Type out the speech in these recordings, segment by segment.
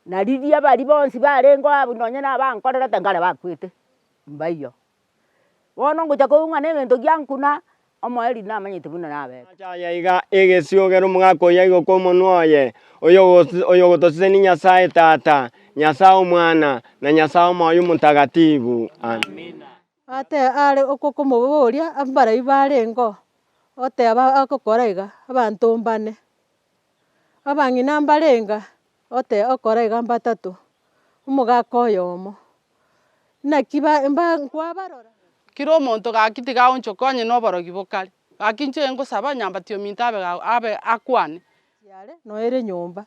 Na riria baria bonsi barenge abwo nonye na abankorerete nkare bakwete, mbaiyo. Bono ngocha koigwa ng'a negento giankuna, omoerio namanyete buna nabete. Amache aya iga egesiogera omogaka oyo aigoka omonwa oye, oyogotosesenia Nyasae Tata, Nyasae Omwana, na Nyasae Omoyo Omotagatibu. Amina. Ate are okomoboria mbarai barengeo, oteba agokora iga, abanto mbane, abang'ina mbarenga, ote okora iga mbatato, omogaka oyomo. Naki ba mba nkwabarora. Kera omonto gaki tiga aonchoke onye na oborogi bokare, gaki inche ngosaba nyambati ominto abe ga abe akwane. Are noere nyomba.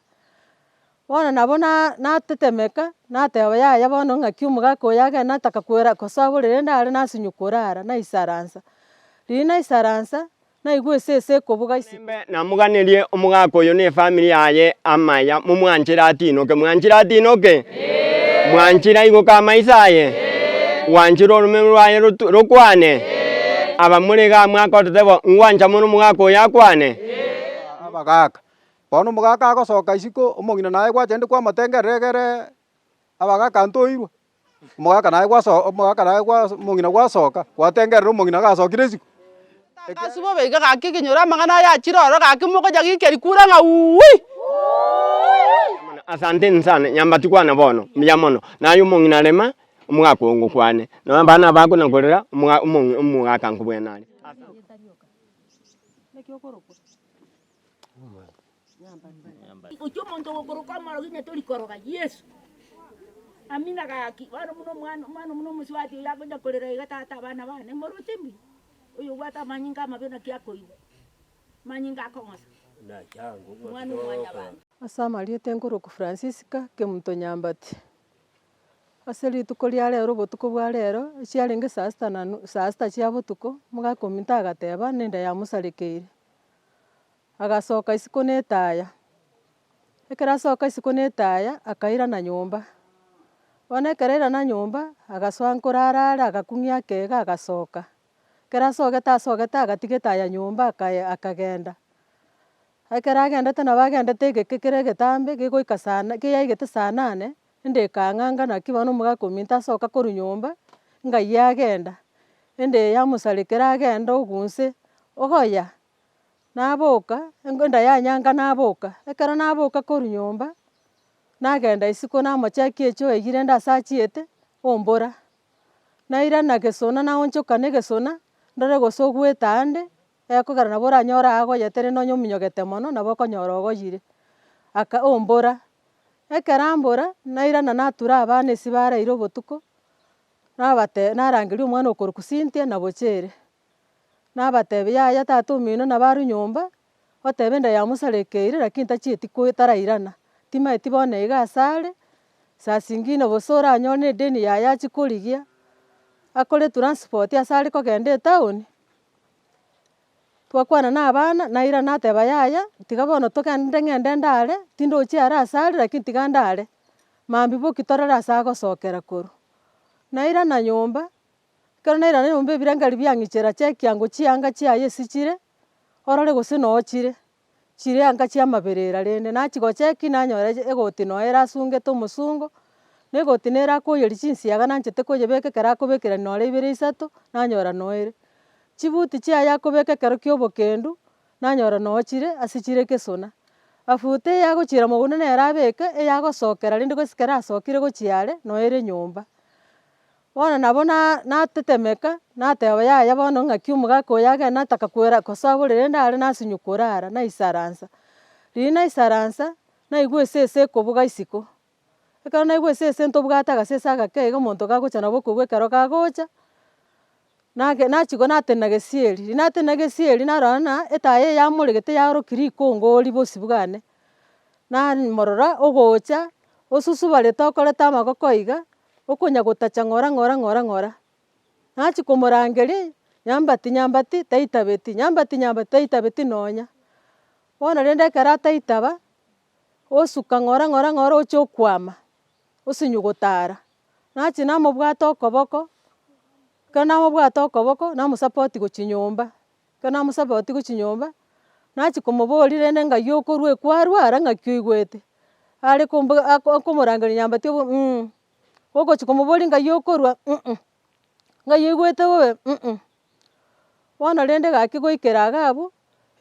Bono nabo na natetemeka, nateba yaya bono ng'aki omogaka oyo agende nataka kwera kosoa borere ndare nasinywa korara, naisaransa. Riria naisaransa, naigwa esese ekobuga isiko. Nimbe namoganerie omogaka oyo na efamiri yaye amaya, momwanchire atinoke. Mwanchire atinoke? Mwanchire aigoke amaiso aye? Gwanchire oromeme rwaye rotu rokwane? Aba more igaa mwakotete bo, ngwancha more omogaka oyo akwane? Abagaka, bono omogaka agosoka isiko, omong'ina naye gwacha kwamotengerera egere abagaka ntoirwe, omogaka naye gwaso omogaka naye gwaso omong'ina gwasoka, gwatengerera omong'ina gasokire isiko. Ase bobe iga gaki ekenyoro amang'ana aya achire ororo gaki mokonya gikeri kura ng'a wuuwi. Asanteni sana, nyambati kwana bono, mbuya mono. Naye omong'ina rema, omogaka oyo ngokwane, nonya abana abako nakorera, omoga omong'i omogaka nkobwene are. Gochia omonto ogokoroka omorogi onye tori koroga Yeso. Amina gaki, bono buna omwana omwana buna omosubati oyo agocha korera iga tata abana bane moroche mbuya, oyo obwate amanyinga amabe naki akoigwa, amanyinga akong'osa, omwana omwanyabanto. Ase amarieta enkorokwa Francisca Kemunto Nyambati. Ase rituko ria rero obotuko bwa rero, chiarenge saa sita na nu saa sita chia botuko, omogaka ominto agateba nenda yamosarekeire. Agasoka isiko na etaya, ekero asoka isiko na etaya, akairana nyomba. Bono ekero airana nyomba, agasoa nkorara are agakung'ia akega agasoka. Ekero asogete asogete agatiga etaya nyomba akaye akagenda. Ekero agendete nabo agendete egeke kere egetambe gegoika saa na keyaigete saa nane, ende ekang'anga naki bono omogaka ominto asoka korwa nyomba, ng'ai agenda, ende eye yamosarekera agenda ogunse, ogoya. Naboka, enda yanyanga naboka, ekero naboka korwa nyomba, nagenda isiko namochekia echoo eywo rende ase achiete, ombora. Nairana gesona naonchoka na egesona, ndore gose ogwete ande, ekogera nabo oranyore agoyete rende onye ominyogete mono, nabo okonyora ogoyire, aka ombora. Ekero ambora, nairana natura abana ase baraire obotuko, nabate narangeria omwana okorokwa Cynthia na Bochere. Nabatebia, yaya tata omino nabo arwe nyomba, otebe enda yamosarekeire lakini tachieti ko tarairana, timaeti bono iga ase are, saa zingine gose oranyore na edeni yaye achie korigia, akore transport ase are kogenda etown. Twakwana na abana, nairana nateba yaya, tiga bono togende ng'ende ndare, tindochi are ase are lakini tiga ndare, mambia boki torore ase agosokera korwa. Nairana nyomba. Ekero nairana nyomba ebirengererio biang'ichera chekiango chianga chiaye ase chire, orore gose noo chire, chire anga chiamaberera rende, nachia gocheki nanyora egoti noyo erasungete omosungo, na egoti nere akoiyeria chinsiaga nanchete koyebeka ekero akobekerania nore ibere isato, nanyora noo ere. Chibuti chiaye akobeka ekero kia obokendu, nanyora noo chire ase chire kesona. Afuta eye agochiera mogondo nere abeke, eyagosokera rende gose ekero asokire gochia are, noo ere nyomba. Bono nabo na natetemeka, nateba yaya bono ng'aki omogaka oyo agende nataka kwera kosoa borere ndare nasinywa korara, naisaransa. Riria naisaransa, naigwa esese ekobuga isiko, ekero naigwa esese ntobwate agasese agake iga omonto gagocha nabo okobua ekero kagocha, nage nachigwa natenena gesieri, riria natenena gesieri narora ng'a etaya eye yamoregete yaorokia rikongori bosio bwane, namorora ogocha, osusubarete okorete amagoko iga. Okonya gotacha ng'ora ng'ora ng'ora ng'ora, nachia komorangeria, nyambati nyambati taitabeti, nyambati nyambati taitabeti nonya. Bono rende ekero ataitaba, osuka ng'ora ng'ora ng'ora ocha okwama, osinywa gotara. Nachia namobwata okoboko, ekero namobwata okoboko, namosapoti gochia nyomba, ekero namosapoti gochia nyomba, nachia komoboria rende ng'ai okorwa ekwarwara ng'aki oigwete. Are kombo ako akomorangeria nyambati obo mh, ogochi komoboria ngai okorwa mh, ngai oigwete bobe mh. Bono rende gaki goikera iga abwo,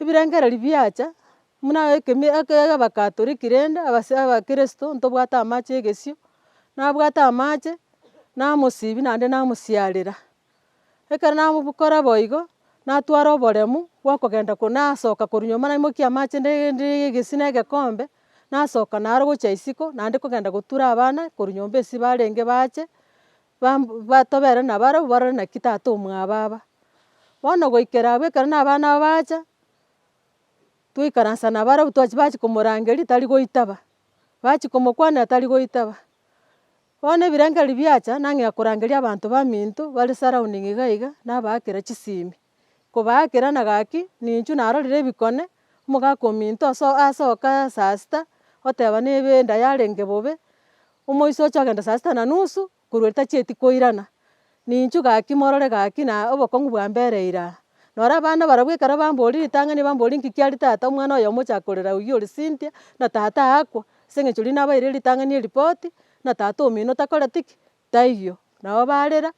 ebirengererio biacha, buna ekemi eke abakatoliki rende abase abakeresto ntobwate amache egesio, nabwate amache, namosibia naende namosiarera. Ekero namobukora boigo, natwara oboremu bwa okogenda ko nasoka korwa nyomba naimokia amache nde nde egesio na egekombe, nasoka naro gochia isiko naende kogenda gotura abana korwa nyomba ase barenge bache, bamb batobere nabarabwo barore naki tata omwabo aba. Bono goikera abwo ekero na abana aba bacha, twaikaransa nabarabwo twachia bachia komorangeria tari goitaba, bachia komokwanera tari goitaba. Bono ebirengererio biacha, nang'ea korangeria abanto baminto bare surrounding iga iga, nabaakera chisimi, kobaakera na gaki, ninchu narorire ebikone, omogaka ominto aso asoka saa sita, oteba na ebe enda yarenge bobe, omoisia ocha ogenda saa sita na nusu, korwa erio tachieti koirana. Ninchu gaki morore gaki na obokong'u bwambereire aa. Nora abana barabwo ekero bamboria ritang'ani bamboria nki kiaria tata omwana oyomo ocha korera oyio ore Cynthia, na tata aakwa, ase eng'encho riria nabaire ritang'ani eripoti, na tata omino takoreti ki? Taiyo. Nabo barera,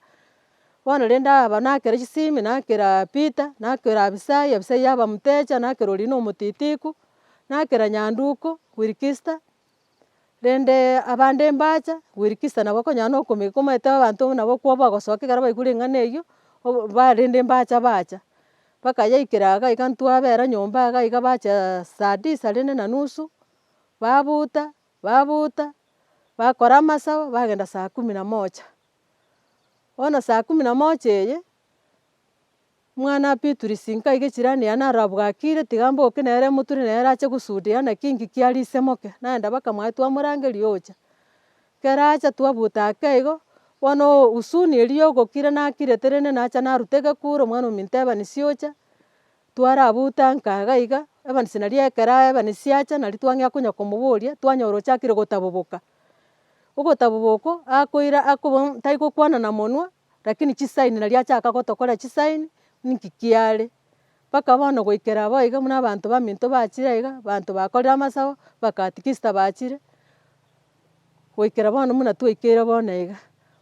bono rende aba nakera chisimi, nakera Peter, nakera Abisai, Abisai yaba mteja, nakera oria na omotitiku, nakera Nyanduko, Wilkista, Rende abande mbacha, goirikisa nabo okonyora na okomeka omanyete abanto nabo okwoboa gosoka ekero baigure ring'ana eyio, obo barende mbacha bacha, mpaka yaikera iga iga ntwabera nyomba iga iga bacha saa tisa rende na nusu, babuta babuta, bakora amasabo, bagenda saa kumi na moja. Bono saa kumi na moja eye. Omwana Beatrice nkaiga echirani yane arora bwakire tiga mboke nere moture nere ache gosudia naki inki kiaria ise moke, naenda mpaka mwaye twamorangeria ocha. Ekero acha twabuta ake igo, bono husuni eria ya ogokira nakirete rende nacha naruta egekuro omwana ominto Evans ocha, twarabuta nka iga iga, Evans naria ekero Evans acha naria twang'ea konya komoboria, twanyora ochakire gotaboboka. Ogotaboboka oko, akoira akoba tari gokwana na monwa. Lakini chisaini naria achaka gotokora chisaini, ninki kiare, mpaka bono goikera bo iga buna abanto baminto bachire iga, abanto bakorire amasabo, bakatikista bachire, goikera bono buna twaikeire bono iga.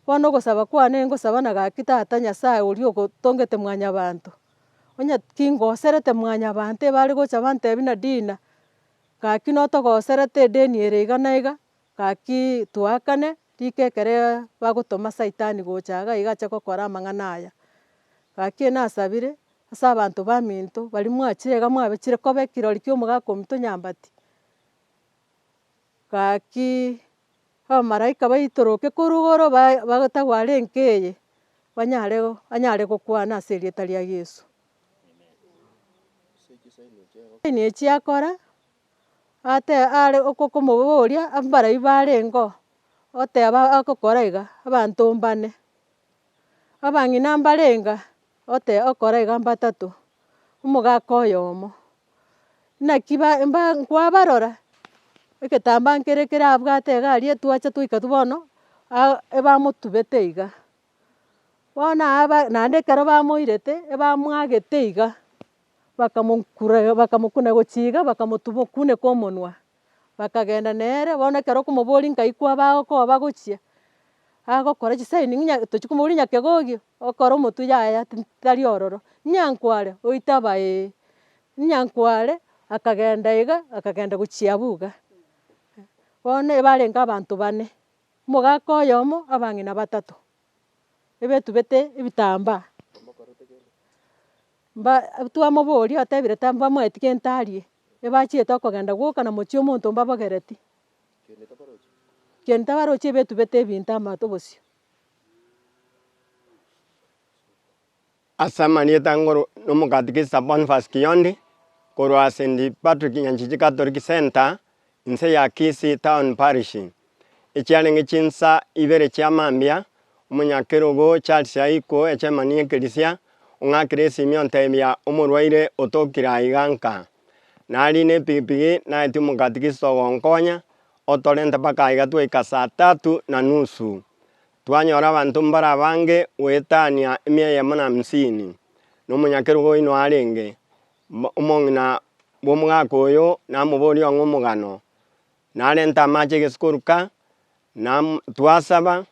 Bono ogosaba kwane ngosaba na gaki tata nyasaye oria ogotongete mwanyabanto, onye kingoserete mwanyabanto ebare gocha bantebie buna Dina, gaki notogoserete edeni ere iga na iga, Gaki toakane riko ekere bagotoma Saitani gocha iga iga ache gokora amang'ana aya. Gaki nasabire ase abanto baminto baria mwachire iga mwabechire koba ekirori kia omogaka ominto Nyambati, gaki abamalaika baitoroke korwa igoro ba bagotagware enka eye, banyare anyare gokwana ase erieta ria Yeso. Echi akora. Ate are okomoboria mbarai barengeo, oteba agokora iga, abanto mbane, abang'ina mbarenga, ote okora iga mbatato, omogaka oyomo. Naki ba mba nkwabarora, egetambaa nkere kere abwate iga aria twacha twaika bono, a ebamotubete iga. Bono aba naende ekero bamoirete, ebamwagete iga. Bakamokura bakamokuna gochia iga, bakamotuba okuneka omonwa, bakagenda nere, bono ekero okomoboria nkai kwaba agokoba gochia, agokora chisaini ng'a tochi komoboria nyakegogio, okora omotwe yaya tari ororo, nyankware oitaba ee, nyankware akagenda iga, akagenda gochia abwo iga. Bono ebarenge abanto bane, omogaka oyomo, abang'ina batato, ebetubete ebitambaa. Mba twamoboria otebire ta mbamoeti gento arie, ebachiete okogenda gwoka na mochie omonto mbabogereti. Kende tabarochi ebetubete ebinto amato bosio. Ase amarieta ngoro nomokatikista Boniface Kiyondi, korwa St. Patrick Nyanchichi Catholic Centre, inse ya Kisii Town Parish. Echiarenge chinsa ibere chia mambia, omonyakerogo Charles Aiko echemani y'ekerisia, ong'akire esimi ontebia omorwaire otokire aiga nka. Nari nepigipigi naetie omokatikista ogonkonya, otorente mpaka aiga twaika saa tatu na nusu. Twanyora abanto mbare abange goetania emia eyemo na hamsini, na omonyakerogo oino arenge, omong'ina bw'omogaka oyo namoborie ong'e omogano. Narenta amache egesukoruka, na twasaba,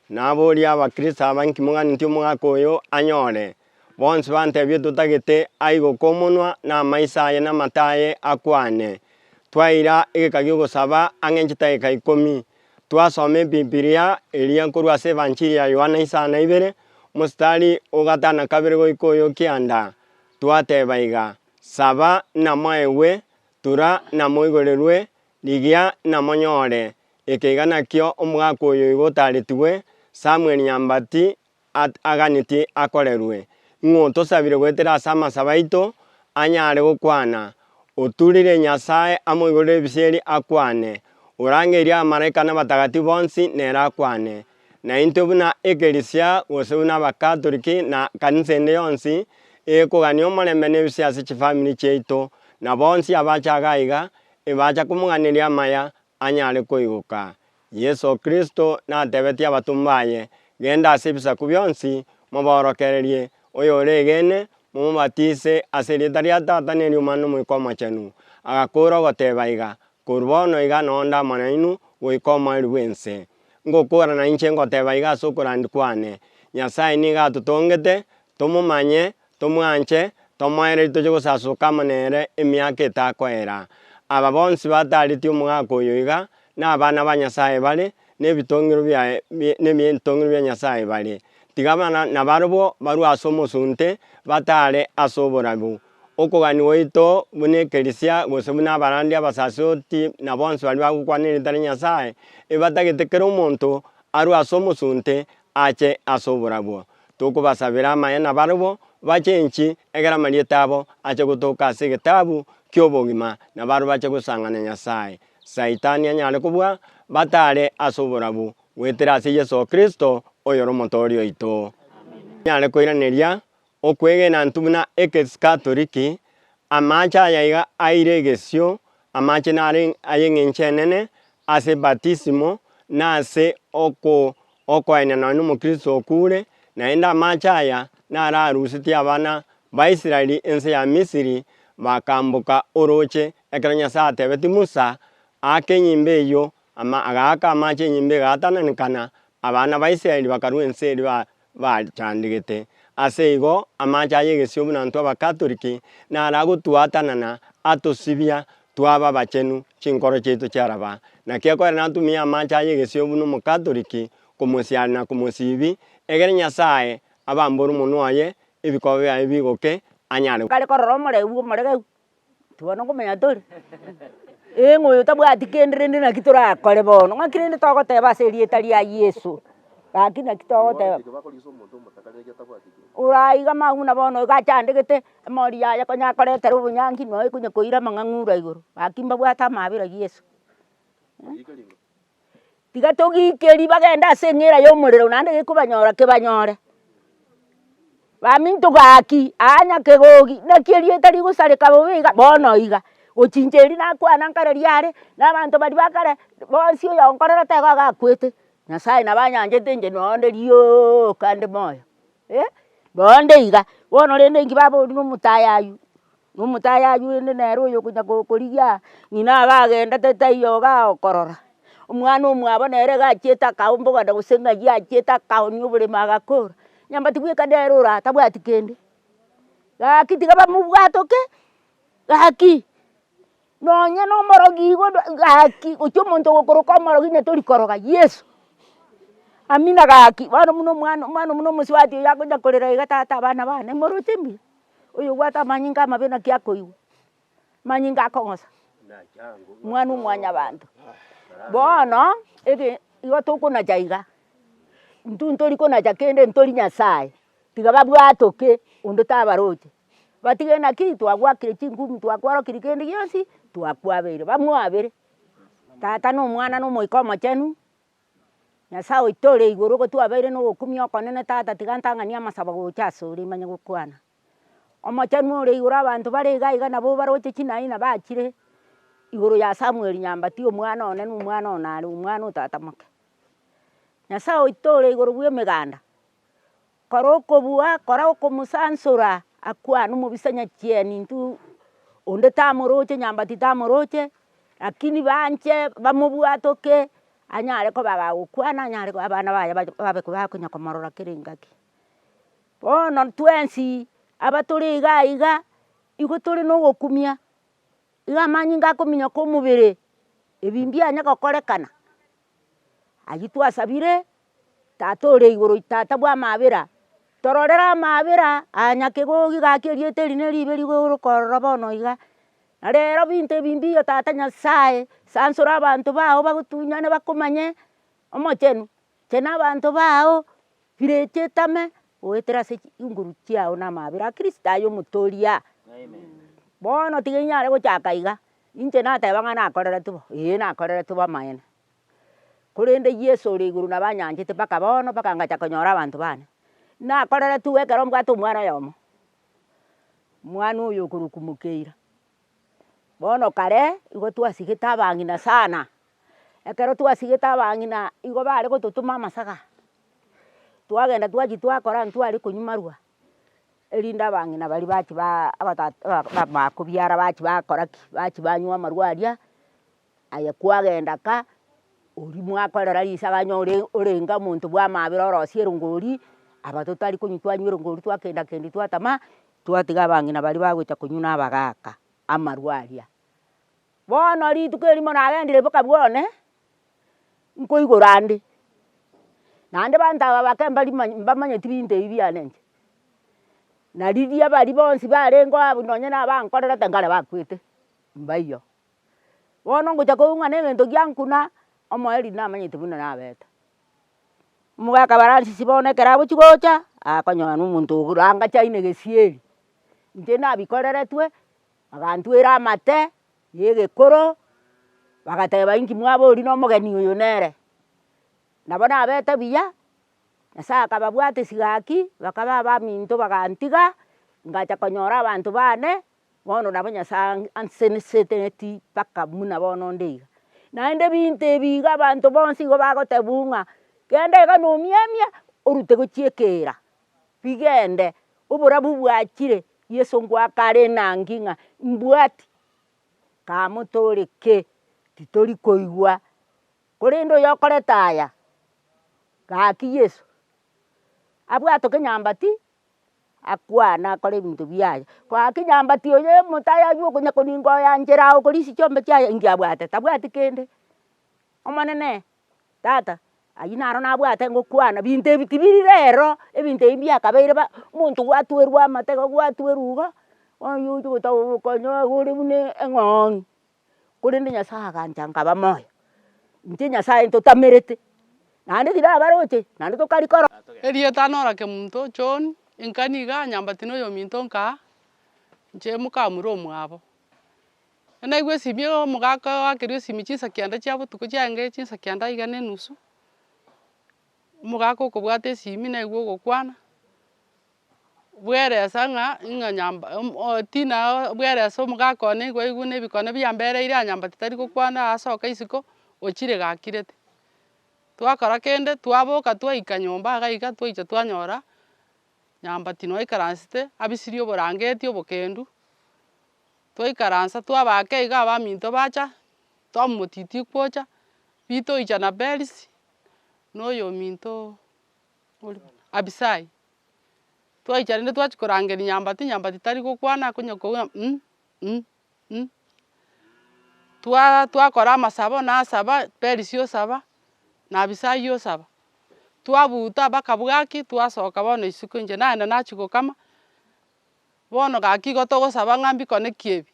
naboria abakristo aba nki moganetie omogaka oyo anyore. Bonsi bantebie totagete aigoke omonwa na amaiso aye na amato aye akwane. Twaira egeka gi'ogosaba ang'e chidakika ikomi, twasoma Ebibilia eria nkorwa ase Evanchiri ya Yohana isano na ibere, omositari o gatano na kabere goika oyo kianda, twateba iga, Saba namoegwe, tura namoigorerwe, rigia namonyore. Eke iga nakio omogaka oyo igo otaretigwe, Samuel Nyambati aganetie akorerwe. Ng'o tosabire goetera ase amasabo aito anyare gokwana, oturire Nyasae amoigorere ebisieri akwane, orangeirie abamalaika na abatagatifu bonsi nere akwane. Na intwe buna ekerisia gose buna abakatoliki na kanisa ende yonsi ekogania omorembe na ebisia ase chifamiri chiaito, na bonsi abache iga iga, ebacha komoganeria amaya anyare koigoka. Yeso Kristo natebetie abatomwa baye, Genda ase ebisaku bionsi, moborokererie, oyoregene, momobatise ase erieta ria Tata na eri'Omwana na Omoika Omochenu. Agakoora ogoteba iga, Korwa bono iga nonde amo nainwe goika omoerio bw'ense. Ngokoora nainche ngoteba iga ase okorandia kwane, Nyasae nigo atotongete, tomomanye, tomwanche, tomoererie toche gosasoka amo nere emiaka etakoera. Aba bonsi bataretie omogaka oyo iga, nabana ba Nyasae bare, na ebitongero biaye na ebitongero bia Nyasae bare. Tiga abana nabarobwo barue ase omosunte, batare ase oborabu. Okogania gwaito buna ekerisia, gose buna abarandia abasasoti, na bonsi baria bagokwana erieta ria Nyasae, ebatagete kera omonto arue ase omosunte ache ase oborabwo. Tokobasabera amaya nabarabwo bache inchi, ekero amarieta abo ache gotoka ase egetabu ki'obogima, na barabwo bache gosang'ana Nyasae. Saitani anyare kobua batare ase oborabu goetera ase Yeso Kristo, oyore Omotoori oito. Anyare koiraneria okwegena intwe buna Ekesikatoliki, amache aya iga aire egesio, amache nare ay'eng'encho enene ase ebatisimo, na ase oko okoenia nonya na omokristo okure, naende amache aya naro arusetie abana ba Israeli ense ya Misiri, bakamboka orooche, ekero Nyasae atebetie Musa, aake enyimba eyio, ama agaaka amache enyimba egaatananikana, abana ba Israeli bakarua ense eria bachandegete. Ase igo, amache aya egesio buna intwe Abakatoliki naro agotwatanana atosibia twaba abachenu, chinkoro chiaito chiaraba. Naki ekorera natumie amache aya egesio buna Omokatoliki komosiaria na komosibi, egere Nyasae abambore omonwa oye, ebikoba biaye bigoke, anyare. Kare korora omoreu omoregeu, Bono nkomanya tore, eh ng'a oyo tabwati kende rende naki torakore bono, ng'aki rende togoteba ase erieta ria Yeso, gaki naki togoteba. Oraiga mang'u buna bono iga achandegete, emori yaye konya akoretera obonyangi noe konya koira amang'ang'ura igoro, gaki mbabwate amabera Yeso. Tiga togikerie bagende ase eng'era y'omorero naende gekobanyora kebanyore. Baminto gaki, aa nyakegogi, naki erieta rigosareka bobe iga, bono iga, gochincha erio nakwana nkare riare, na abanto baria ba kare, bonsi oyonkorerete igo agakwete, Nyasaye nabo anyanchete inche nonde rioka nde moyo eh, nonde iga. Bono rende inki baboria na omotayayu, na omotayayu rende nere oyo okonya korigia ng'ina iga agendete taiyo igaa okorora. Omwana omwabo nere iga achiete akaombogana gose ng'ai achiete akaonia oboremo agakora, nyambati bweka nere ore aa tabwati kende. Gaki tiga bamobwatoke, gaki, nonye na omorogi igo gaki gochia omonto ogokoroka omorogi onye tori koroga Yeso. Amina gaki, bono buna omwana omwana buna omosubati oyo agocha korera iga tata abana bane moroche mbuya, oyo obwate amanyinga amabe naki akoigwa. Manyinga akong'osa, omwana omwanyabanto. Bono, ege igo tokonacha iga, intwe ntori konacha kende ntori Nyasaye, tiga babwatoke onde tabaroche, batige naki twagwakire chingumi twakwarokirie kende gionsi, twakwabeire, bamwabere. Tata na omwana na omoika omochenu, Nyasaye oito ore igoro igo twabeire na ogokumia okonene tata tiga ntang'anie amasabo gocha asore manye gokwana. Omochenu ore igoro abanto bare iga iga nabo baroche chinaina bachire igoro ya Samuel Nyambati omwana one na omwana one are omwana o tata moke. Nyasaye oito ore igoro bwa emeganda, kora okobua kora okomosansora akwane omobisa nyachieni intwe onde tamoroche Nyambati tamoroche. Lakini banche bamobwatoke, anyare koba gagokwana anyare abana baye babe bakonya komorora kera engaki. Bono ntwensi, aba tore iga iga, igo tore na ogokumia, iga amanyinga akominyoka omobere, ebi mbianya gokorekana. Aywo twasabire, tata ore igoro tata bwa amabera, tororere amabera aya nyakegogi gaki erieta eri na eribe rigoroka ororo bono iga. Na rero binto ebi mbiyo tata nyasaye, sansora abanto bao bagotunyane bakomanye, omochenu, chena abanto bao, birecha etame, goetera ase chinguru chiao na amabera a kristo aye omotoria. Bono tiga inyare gochaka iga, inche nateba ng'a nakoreretwe bo, ee nakoreretwe bo amaene. Korende Yeso ore igoro nabo anyanchete mpaka bono mpaka ngacha konyora abanto bane. Nakoreretwe ekero mbwate omwana oyomo, omwana oyo okorokwa Mokeira. Bono kare, igo twasigete abang'ina sana, ekero twasigete abang'ina igo bare gototoma amasaga, twagenda twachia twakora ntware konywa marwa, erinde abang'ina baria bachia ba abata bakobiara bachia bakora ki, bachia banywa amarwa aria, aye kwagenda ka, oria mwakorera risaga onye ore orenge omonto bwa amabera orosie erongori, aba totari konywa twanywa erongori twakenda kendi twatama, twatiga abang'ina baria bagocha konywa na abagaka amarwa aria. Bono rituko erimo nagendire boka bwone, nkoigora ande, naende banto aba bake mbari mbamanyeti binto ebi biane inche, na riria baria bonsi barenge abwo nonye na abankorerete nkare bakwete, mbaiyo. Bono ngocha koigwa ng'a na egento giankuna, omoerio namanyete buna nabete. Omogaka Baransisi bono ekero agochia gocha, akonyora na omonto oranga chaine gesieri, inche nabikoreretwe, bagantwera amate, ya egekoro, bagateba inki mwaboria na omogeni oyo nere. Nabo nabete buya, Nyasaye akababwatesia gaki, bakaba abaminto bagantiga, ngacha konyora abanto bane, Bono nabo Nyasae anseneseteneti mpaka buna bono nde iga. Naende ebinto ebi iga abanto bonsi igo bagotebwa ng'a genda iga na omiamia orute gochia ekeera, bigende, oborabu bwachire, Yeso ngoaka are enangi ng'a mbwati, kamotoreke, titori koigwa, korende oyokoreta aya, gaki Yeso, abwatoke nyambati. Akwane akore ebinto biaye, gaki nyambati oyo omotayayi okonya koninga oyo nchera okorisia chiombe chiaye inki abwate? Tabwati kende. Omonene, tata, aywo naro nabwate ngokwana, binto ebi tibiri rero, ebinto ebi mbiakabeire ba omonto gwatwerwa amatego gwatwerwa igo, oywo oche gotagokonya ore buna eng'ong'i, korende Nyasaye agancha nkaba moyo. Inche Nyasaye ntotamerete, naende tirabaroche, naende tokari koro. Erieta Nora Kemunto John, inka niga nyambati na oyominto nkaa, inche mokamura omwabo. Naigwa esimi omogaka oakerwa esimi chinsa kianda chia botuko chiaenge chinsa kianda iga na enusu, omogaka okobwata esimi naigwa ogokwana. Bweresa ng'a ng'a nyamba tina bweresa omogaka one igo aigwe na ebikone biambereire aa nyambati tari gokwana asoke isiko, ochire gakirete. Twakora kende, twaboka twaika nyomba iga iga twaicha twanyora, nyambati noo aikaransete abisirie oborangeti obokendu, twaikaransa twabaka iga abaminto bacha, Tom Motiti gocha, bitoicha na Belsi, na oyominto Abisai. Twaicha rende twachia korangeria nyambati, nyambati tari gokwana akonya koigwa Twa twakora amasabo, nasaba, Perisi osaba, na Abisai osaba. Twabuta mpaka bwaki, twasoka bono isiko inche naenda nachia gokama, bono gaki igo togosaba ng'a mbikone ki ebi,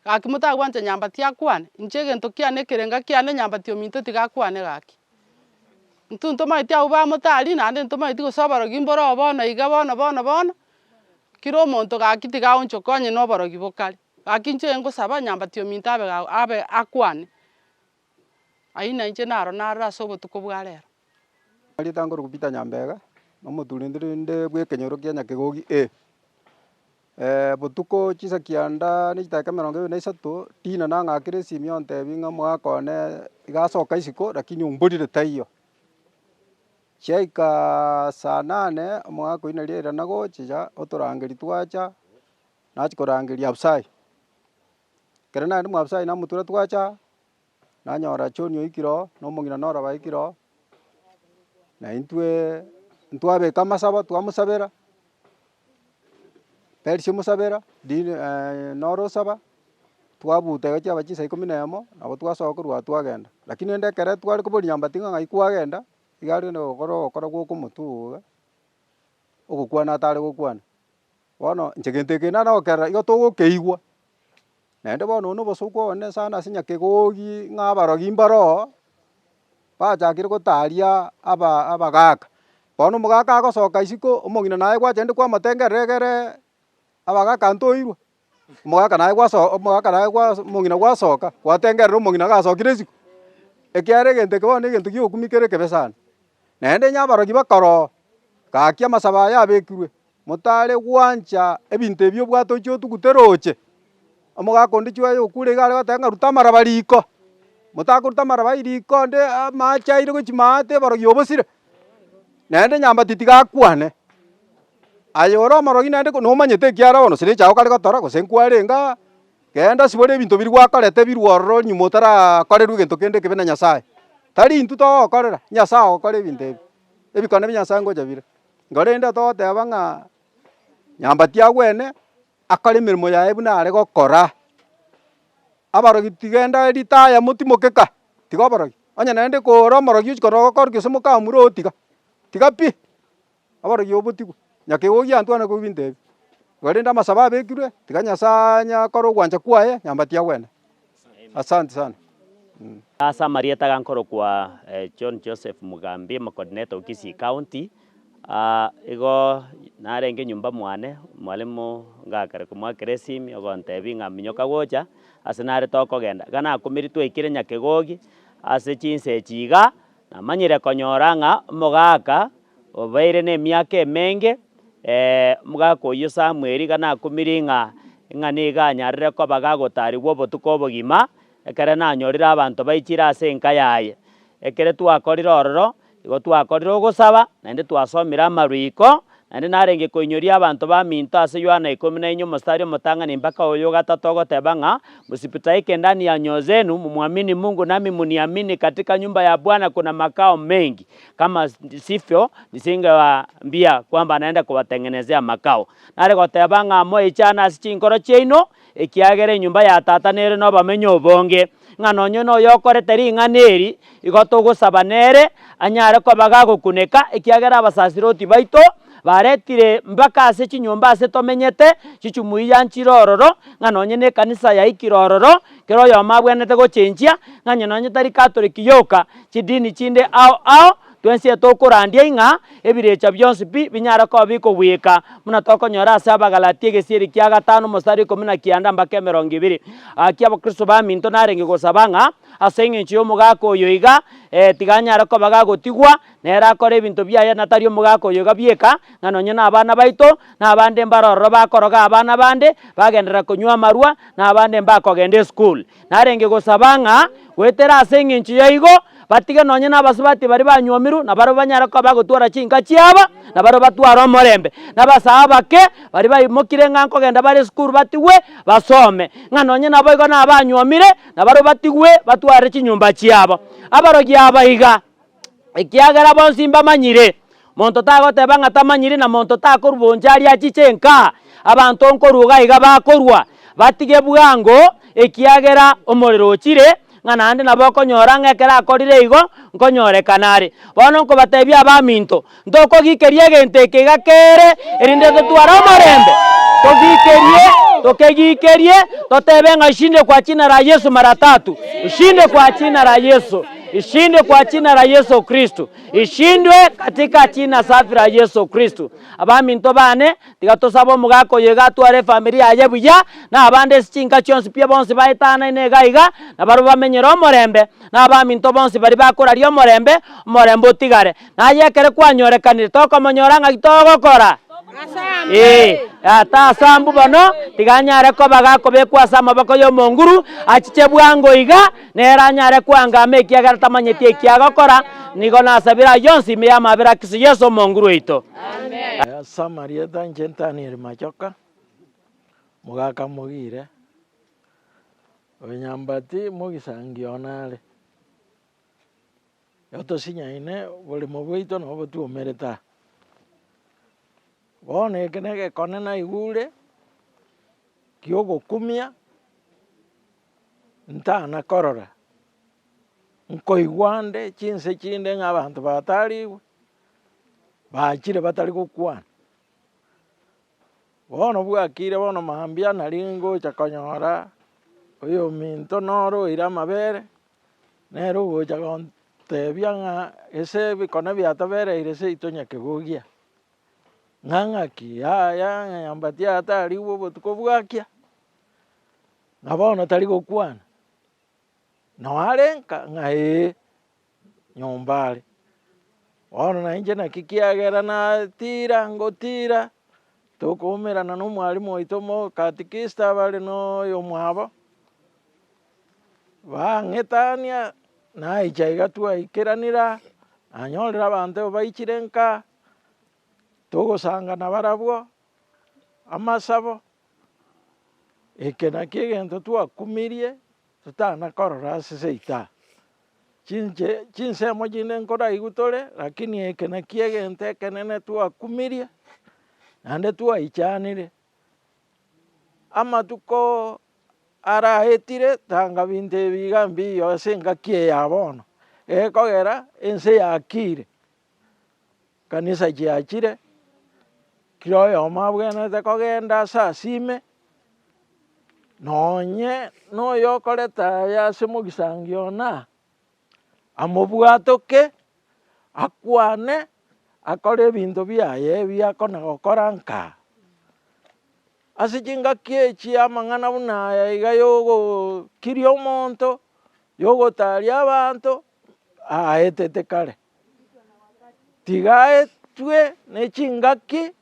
gaki motagwancha nyambati akwane, inche egento kiane ekerenga kiane nyambati ominto tiga akwane gaki. Intwe ntomaeti abwo bamotari naende ntomaeti gose oborogi mboro oo bono iga bono bono bono, kera omonto gaki tiga aonchoke onye na oborogi bokare. Gaki inche ngosaba nyambati ominto abe ga abe akwane, aywo na inche naro narora ase obotuko bwa rero. Erieta nkorokwa Peter Nyambega, na omotureti rende bwa ekenyoro kia Nyakegogi A. Botuko chinsa kianda na chidakika emerongo ebere na isato, Dina nang'akire esimi ontebia ng'a omogaka one iga asoka isiko lakini omborire taiyo. Chiaika saa nane, omogaka oyio naria airana gochicha, otorangeria twacha, nachia korangeria Absai. Ekero naende mwa Absai namotura twacha. Nanyora John oikire oo, na omong'ina noro baikire oo, na intwe ntwabeka amasabo twamosabera, Perisi omosabera, Dini noro osaba, twabuta iga chiaba chinsa ikomi na emo, nabo twasoa korwa twagenda. Lakini rende ekere tware koboria nyambati ng'a ng'ai kwagenda, iga arenge gokora ogokora gwa okomotuga, ogokwana atare gokwana. Bono inche gento eke nare gokerora igo togokeigwa, naende bono obo na obosoku obonene sana ase nyakegogi ng'a abarogi mbaro oo, bachakire gotaria aba abagaka. Bono omogaka agosoka isiko, omong'ina naye gwacha rende kwamotengerera egere abagaka ntoirwe, omogaka naye gwaso omogaka naye gwaso omong'ina gwasoka, gwatengerera omong'ina gasokire isiko, ekiagera egento eke bono na egento gia okumia kere ekebe sana. Naende onye abarogi bakora oo, gaki amasabo aya abekirwe, motare gwancha ebinto ebi obwate ochie otugute roche, omogaka onde chiwaye okure iga are goteba ng'a ruta amaraba riko, motakoruta amaraba aywo riko onde amache aire gochia maate oborogi obosire, naende nyambati tiga akwane, aye ore omorogi naende ko nomanyete ekiara bono gose na echago kare gotora gose nkwarenge aa, genda sibore ebinto biria gwakorete birwe ororo nyuma otarakorerwa egento kende ekebe na Nyasaye. Tari intwe togokorera, Nyasaye ogokora ebinto ebi, ebikone bia Nyasaye ngocha bire. Korende togoteba ng'a nyambati agwene, akore emeremo yaye buna are gokora, abarogi tigenda ritaya motimoke ka, tiga oborogi, onye naende kore omorogi ochia korora ogokorwa gose mokamura oo tiga, tiga pi, oborogi obo botigwe, nyakegogi antwane korwa ebinto ebi. Korende amasabo abekirwe, tiga Nyasaye anya akore ogwancha kwaye, nyambati agwene. Asante sana. Ase amarieta iga nkorokwa John Joseph Mugambi, omocoordinator o Kisii County, igo narenge nyomba mwane, mwalimu ngakare komoakera esimi ogontebia ng'a minyoka gocha, ase nare tokogenda. Iga nakumirie twaikire Nyakegogi, ase chinsa echi iga, namanyire konyora ng'a omogaka obeire na emiaka emenge, omogaka oyio Samuel iga nakumirie ng'a ng'a nigo anyarire koba gagotarigwa obotuko obogima, Ekero nanyorire abanto baichire ase enka yaye, ekere twakorire ororo, igo twakorire ogosaba, naende twasomire amariko, naende narenge koinyoria abanto baminto ase Yohana ikomi na inye omostari omotang'ani mpaka oyo ogatato ogoteba ng'a, Msipitaike ndani ya nyoyo zenu, mumwamini Mungu nami muniamini, katika nyumba ya Bwana kuna makao mengi, kama sivyo nisingewaambia kwamba naenda kuwatengenezea makao. Nare goteba ng'a moichane ase chinkoro chiaino, Ekiagera enyomba ya Tata nere nobamenyo obonge, ng'a nonye noyokorete ring'ana eri, igo togosaba nere anyare koba gagokuneka, ekiagera abasasiroti baito baretire mpaka ase chinyomba ase tomenyete, chichumuiya nchire ororo, ng'a nonye na ekanisa yaikire ororo, kera oyomo abwenerete gochenchia, ng'a onye nonye tari Katoliki yoka, chidini chinde ao ao, Twensi etokorandia ing'a ebirecha bionsi pi binyare koba bikogweka, buna tokonyora ase Abagalatia egesieri kia gatano omostari ikomi na kianda mpaka emerongo ebere. Gaki abakristo baminto narenge gosaba ng'a ase engencho y'omogaka oyo iga, tiga anyare koba gagotigwa, nere akore ebinto biaye na tari omogaka oyo iga bieka, ng'a nonye na abana baito, na abande mbare ororo bakoroga abana bande, bagenderera konywa amarwa, na abande mbakogenda esukuru. Narenge gosaba ng'a goetera ase engencho ya igo, batige nonye nabasubati baria banywomirwe, na barabwo banyare koba bagotwara chinka chiabo, na barabwo batware omorembe. Na abasae abake, baria baimokire ng'a nkogenda bare esukuru batigwe, basome. Ng'a nonye naboigo nabanywomire, na barabwo batigwe batware chinyomba chiabo. Abarogi aba iga, ekiagera bonsi mbamanyire, monto tagoteba ng'a tamanyiri na monto takorwa boncha aria achiche nka, abanto nkorwa iga iga bakorwa, batige bwango ekiagera omorero ochire, ng'a naende nabo okonyora ng'a ekero akorire igo, nkonyorekana are. Bono nkobatebia abaminto, ntokogikeria egento eke iga kere, erinde totware omorembe, togikerie, tokegikerie, totebe ng'a ushinde kwa jina la Yesu mara tatu, ushinde kwa jina la Yesu. Ishindwe kwa jina la Yesu Kristo, ishindwe katika jina safi la Yesu Kristo. Abaminto bane, tiga tosabe omogaka oyo iga atware efamiri yaye buya, na abande ase chinka chionsi pi bonsi baetanaine iga iga, na barabwo bamenyere omorembe, na abaminto bonsi baria bakoraria omorembe, omorembe otigare. Naye ekero kwanyorekanire tokomonyora ng'aki togokora? Ee, tasambu bono, tiga anyare koba gakobekwa ase amaboko y'Omonguru, achiche bwango iga, nere anyare koangama ekiagera tamanyeti eki agokora, nigo nasabire ayio onsi ime y'amabera a Kristo Yeso Omonguru oito. Ase amarieta inche Daniel Machoka, mogaka mogire, onyambati mogisangio one are. Igo tosinyaine oboremo bwaito nabo botwomerete aa. Bono eke na egekone naigure, kia ogokumia, ntana korora, nkoigwa nde chinse chinde ng'a abanto batarigwe, bachire batari gokwana. Bono bwakire bono mambia nari ngocha konyora oyominto noro oire amabere, nere ogocha gontebia ng'a ase ebikone biatobereire seito nyakegogia, ng'a ng'aki yaya ng'a nyambati atarigwe obotuko bwakia, na bono tari gokwana, noo are nka ng'a ee. nyomba are. Bono na inche naki kiagera natira ngotira, tokoumerana na omwalimu oito omokatikista bare na oyomwabo, bang'etania, naicha iga twaikeranire aa, nanyorire abanto baichire nka, togosanga nabarabwo, amasabo, eke nakio egento twakumirie. Totana korora ase seito aa, chinche chinsemo chinde nkoraigwe tore, lakini eke nakio egento ekenene twakumirie, naende twaichanire. Amatuko araetire tanga binto ebi iga mbiyo ase engaki eye ya bono, gekogera ense yakire, kanisa chiachire, kera oyomo abwenerete kogenda ase asime, nonye na oyokoreta aya ase mogisangio one aa, amobwatoke, akwane, akore ebinto biaye ebi akona gokora nkaa. Ase chingaki echi amang'ana buna aya iga yogokiria omonto, yogotaria abanto, aetete kare. Tiga aetwe ne chingaki,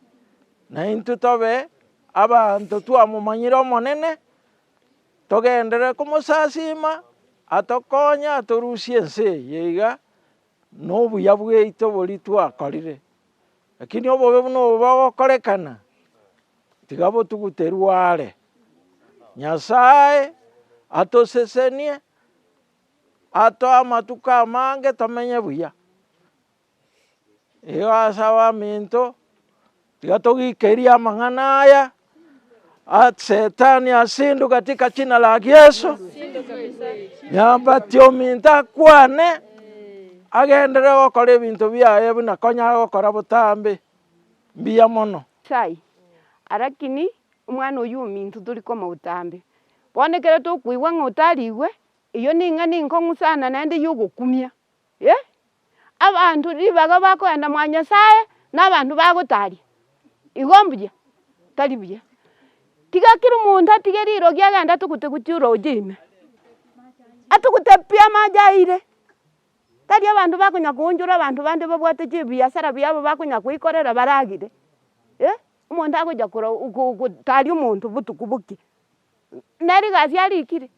na intwe tobe abanto twamomanyire Omonene, togenderere komosasima, atokonye atorusie ense eye iga, na obuya bwaito boria twakorire. Lakini obobe buna obo bogokorekana, tiga botuguterwe are. Nyasaye atosesenie. Atoe amatuko amange tomenye buya. Igo ase abaminto, tiga togikerie amang'ana aya, setani asindwe katika jina la Yeso, nyambati ominto akwane, agenderere gokora ebinto biaye buna konya agokora botambe, mbuya mono. Sai, alakini omwana oywo ominto tori komoa botambe. Bono ekero tokoigwa ng'a otarigwe, eyio ning'ana enkong'u sana naende ya ogokumia, eh. Abanto ribaga bakoenda mwa Nyasaye, na abanto bagotaria, igo mbuya? Tari buya. Tiga kera omonto atige rirogi agende atugute gochia oroche ime, atugute pi amache aire, tari abanto bakonya koonchora abanto bande babwate chibiasara biabo bakonya koikorera baragere, eh, omonto agocha kora gotaria omonto botuko bokie. Nere egasi arikire,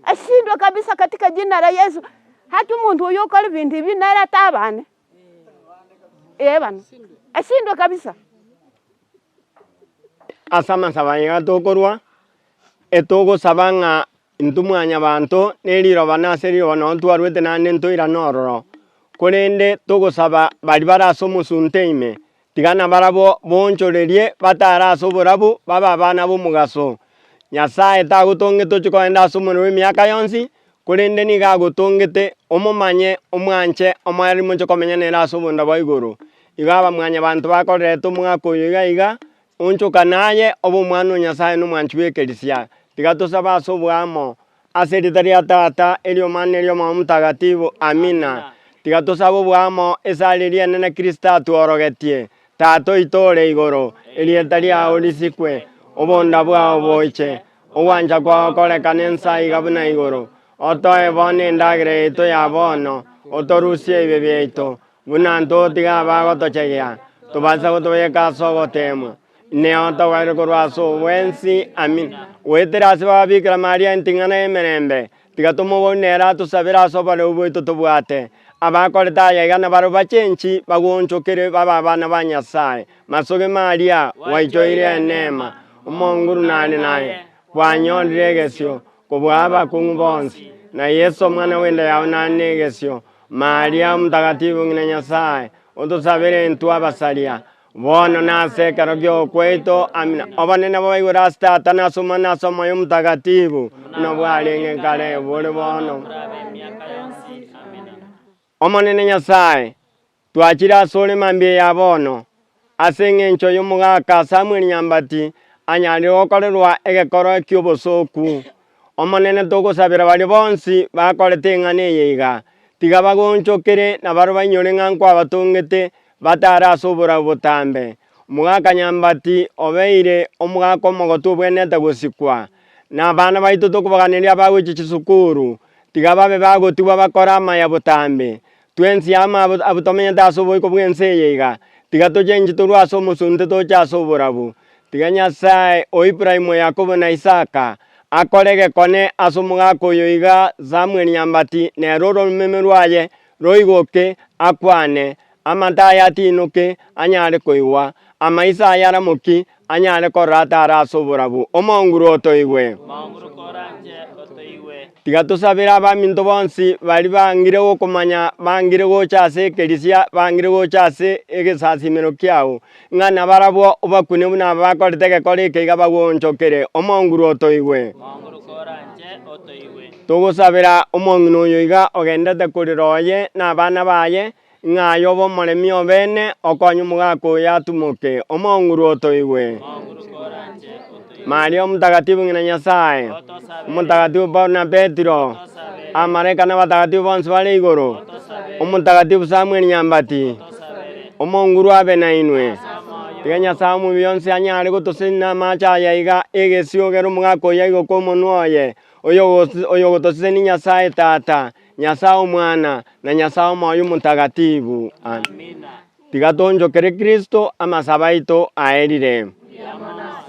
ashindwe kabisa katika jina la Yesu. Haki omonto oyio okore ebinto ebi nere atabane, eh bana, ashindwe kabisa. Ase amasabo aya iga tokorwa, etogosaba ng'a intwe mwanyabanto ne riroba na ase riroba noo twarwete naende ntoirane ororo, korende togosaba baria bare ase omosunte ime, Tiga nabarabwo boonchorerie batare ase oborabu, babe abana b'omogaso. Nyasae tagotongete ochie kogenda ase omorero emiaka yonsi, korende nigo agotongete omomanye, omwanche, omoerio moche komenya nere ase obonda bwa igoro. Igo abamwanyabanto bakorerete omwaka oyo iga iga, onchoka naye obe omwana o Nyasae na omwanchi bw'ekerisia. Tiga tosabe ase oboamo Ase erieta ria Tata, eri'Omwana, na eri'Omoyo Omotagatifu. Amina. Tiga tosabe oboamo esare eria enene Kristo atworogetie. Tata oito ore igoro, erieta riao risikwe, obonda bwao boiche, ogwancha kwao korekane ense aiga buna igoro. Otoe bono endagera yaito ya bono, otorusie ebibe biaito, buna ntotiga abagotochegea, tobase gotobeka ase ogoteemwa. Neo togaire korwa ase obwensi. Amina. Goetera ase Baba Bikira Maria enting'ana y'emerembe, tiga tomoborie nere atosabere ase oboreu bwaito tobwate. Abakorete aya iga nabarabwo bachenchi, bagoonchokere babe abana ba Nyasae. Masoge Maria, gwaichoire eneema, Omonguru nare naye, kwanyorire egesio kobua abakong'u bonsi. Na Yeso Omwana bw'enda yao nare negesio. Maria Omotakatifu ng'ina Nyasae, otosabere intwe abasaria, bono na ase ekero gi'okwaito. Amina. Obonene bobe igoro ase Tata, na ase Omwana, na ase Omoyo Omotakatifu, buna bwarenge kare, bore bono. Omonene Nyasae, Twachire asore mambia ya bono, ase engencho y'omogaka Samweli Nyambati anyarire gokorerwa egekoro ki'obosooku. Omonene togosabera baria bonsi bakorete eng'ana eye iga, tiga bagonchokere na barabwo bainyore ng'a nkwabatongete batare ase oborabu botambe. Omogaka Nyambati obeire omogaka omogotu obwenerete gosikwa, na abana baito tokobaganeria abagochia chisukuru, tiga babe bagotigwa bakore amaya botambe. Twensi amo abwo tomenyete ase oboiko bw'ense eye iga, tiga tochenche torwe ase omosunte toche ase oborabu. Tiga Nyasae o Ibrahimu, Yakobo na Isaka akore egekone ase omogaka oyo iga Samuel Nyambati, nere oromeme rwaye roigoke akwane, amato aye atinoke anyare koigwa, amaiso aye aramoki anyare korora atare ase oborabu. Omonguru otoigwe. Tiga tosabere abaminto bonsi baria bangire gokomanya, bangire gocha ase ekerisia, bangire gocha ase egesasimero kiao, ng'a nabarabwo obakune buna aba bakorete egekora eke iga bagoonchokere. Omonguru otoigwe. Togosabera omong'ina oyo iga ogenderete korera oye na abana baye, Ng'a aye obe omoremi obeene, okonye omogaka oyo atumoke, omonguru otoigwe. Maria Omotagatifu ng'ina Nyasae, Omotagatifu Paulo na Petero, Abamalaika na abatagatifu bonsi bare igoro, Omotagatifu Samuel Nyambati, omonguru abe nainwe. Tiga Nyasae Omobiya onsi anyare gotosesenia namache aya iga, egesio gere omogaka oyo aigoke omonwa oye, oyogotosesenia Nyasae Tata, Nyasae Omwana, na Nyasae Omoyo Omotagatifu. Amina. Tiga toonchokere Kristo, amasabo aito aerire.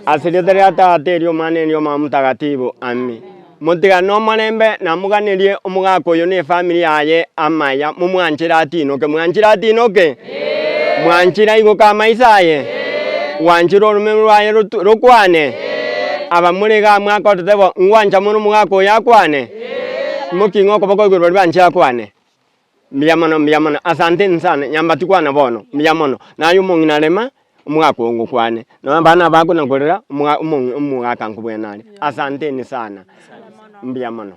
Ase erieta ria Tata, eria Omwana, eria Omoyo Omotagatifu. Ami. Motigane nomorembe, na moganerie omogaka oyo na efamiri yaye amaya, momwanchere atinoke. Mwanchire atinoke? Mwanchire aigoke amaiso aye? Gwanchire oromeme rwaye rokwane? Aba more igaa mwakorete bo, ngwancha more omogaka oyo akwane? Imokia ing'o okoboko igoro baria banchire akwane. Mbuya mono, mbuya mono, asanteni sana, nyambati kwana bono, mbuya mono. Naye omong'ina rema, omogaka oyo ngokwane, nonya abana bako na korera, omoga omong'i omogaka nkobwene are. Asanteni sana, mbuya mono.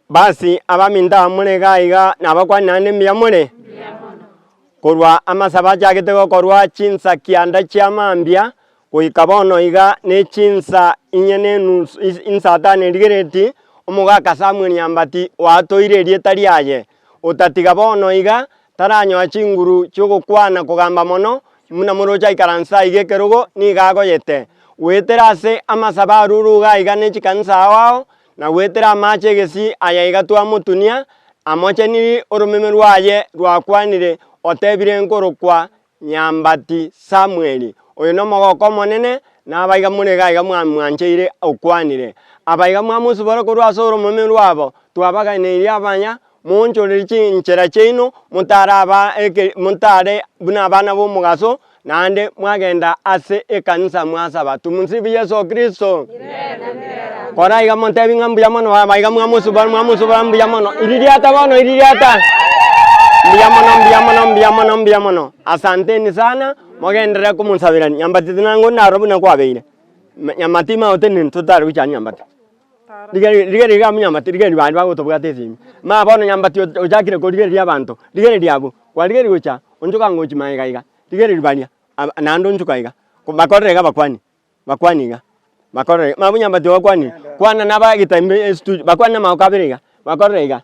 Basi abaminto aba more iga iga nabakwani naende mbuya more? Korwa amasabo achagete gokorwa chinsa kianda chia mambia, goika bono iga ne chinsa inye na enusu insa atano erigereti, omogaka Samuel Nyambati oatoire erieta riaye, otatiga bono iga taranyora chinguru chi'ogokwana kogamba mono, buna moroche aikaranse aiga ekerogo nigo agoyete. Goetera ase amasabo arure iga aiga ne chikanisa ao ao, Na goetera amache egesii aya iga twamotunia, amocheniri oromeme rwaye rwakwanire, otebire nkorokwa Nyambati Samweli. Oyo nomogoko omonene, na abaiga more iga iga mwamwancheire okwanire. Abaiga mwamosibora korwa ase oromeme rwabo, twabaganeirie abanya, Moonchorerie chinchera chiaino, motare aba eke motare buna abana b'omogaso, naende mwagenda ase ekanisa mwasaba. Tumsifu Yeso Kristo. Kora iga motebi ng'a mbuya mono baba iga mwamosuba mwamosuba mbuya mono. Iririata bono iririata. Mbuya mono mbuya mono mbuya mono mbuya mono. Asanteni sana, mogenderere komosabera nyambatiti nango naro buna kwabeire. Nyamati maoteneni totare gochia nyambati. Rigereria rigereria amo nyambati rigereria baria bagotobwata esimi. Ma bono nyambati ochakire korigereria abanto, rigereria abwo, kwarigereria gocha, onchoka ngochia magega iga, rigereria baria, aba naende onchoka iga, bakorere iga bakwani, bakwani iga, bakorere iga, mabwo nyambati obakwani, kwana naba egetembe estudio, bakwane na amagoko abere iga, bakorere iga,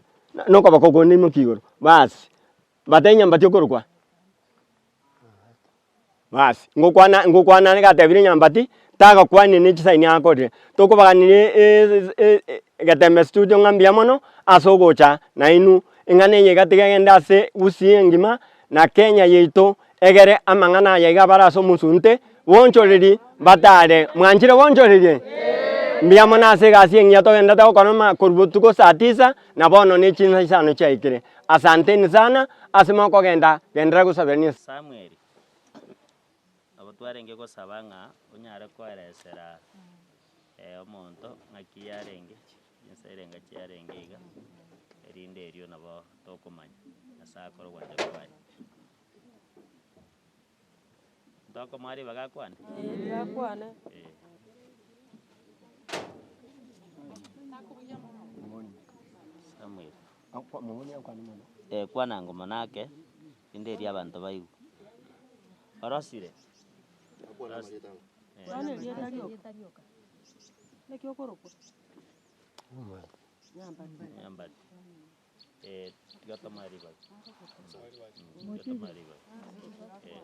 na okoboko konde imokia igoro, baas, batebie nyambati okorokwa. Basi, ngokwana ngokwana are gatebire nyambati, tagokwania ne chisaini akorire. Tokobaganirie Getembe studio ng'a mbuya mono, ase ogocha nainwe, eng'ana eye iga tiga egende ase Gusii engima, na Kenya yaito, egere amang'ana aya iga abare ase omosunte, bonchoreri batare. Mwanchire bonchorerie? Mbuya mono ase egasi engiya togenderete gokora ma korwa botuko saa tisa, na bono ne chinsa isano chiaikire. Asanteni sana, ase mokogenda, genderera gosabera Nyasae. Samueli, nabo twarenge gosaba ng'a onyare koeresera omonto ng'aki yarenge. Chinsa erenga chiarenge iga, erinde erio nabo tokomanya, Nyasaye akore ogwancha kwaye. Ntokomoa ribaga akwane? Tiga akwane. Eh. Samuel. Eh, kwana ngoma nake, rinde erio abanto baigwe. Orosire? Eh. Kwana erieta rioka. Naki okorokwa? Nyambati. Eh, tiga tomoe ribaga. Tiga tomoe ribaga. Eh.